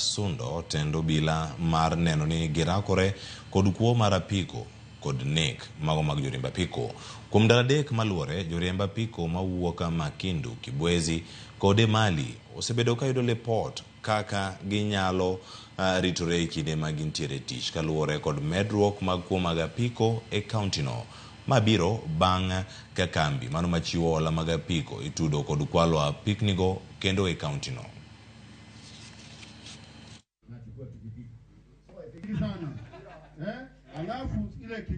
Sundo tendo bila mar neno ni girakore kod kuo mar apiko kod nek mago mag joriemb apiko. Kuom ndalo 3 maluore, joriemb apiko mawuok Makindu, Kibwezi kod Emali osebedo kayudo lipot kaka ginyalo ritore e kinde ma gintiere e tich kaluwore kod medruok mag kuo mag apiko e kaunti no. Ma biro bang' ka kambi mano machiwo hola mag apiko itudo kod kwalo apiknigo kendo e kaunti no.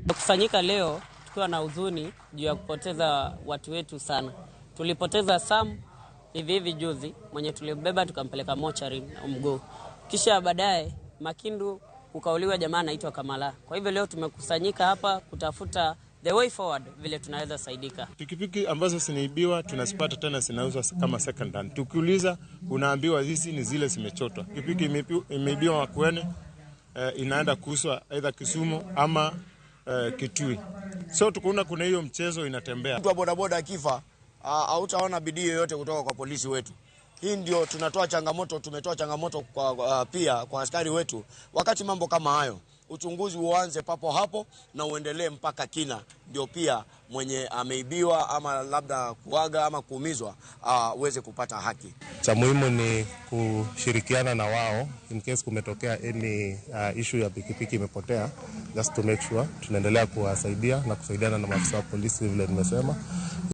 Kusanyika leo tukiwa na huzuni juu ya kupoteza watu wetu sana. Tulipoteza Sam hivi hivi juzi, mwenye tulibeba tukampeleka mochari mguu. Kisha baadaye Makindu ukauliwa jamaa anaitwa Kamala. Kwa hivyo leo tumekusanyika hapa kutafuta the way forward vile tunaweza saidika. Pikipiki ambazo zinaibiwa tunazipata tena zinauzwa kama second hand. Tukiuliza unaambiwa hizi ni zile zimechotwa. Pikipiki imeibiwa Makueni, inaenda kuuzwa either Kisumu ama Kitui. So tukaona kuna hiyo mchezo inatembea. Mtu wa bodaboda akifa, hautaona bidii yoyote kutoka kwa polisi wetu. Hii ndio tunatoa changamoto, tumetoa changamoto pia kwa askari wetu. Wakati mambo kama hayo, uchunguzi uanze papo hapo na uendelee mpaka kina, ndio pia mwenye ameibiwa ama labda kuaga ama kuumizwa aweze kupata haki. Cha muhimu ni kushirikiana na wao in case kumetokea any issue ya pikipiki imepotea, just to make sure tunaendelea kuwasaidia na kusaidiana na maafisa wa polisi vile nimesema.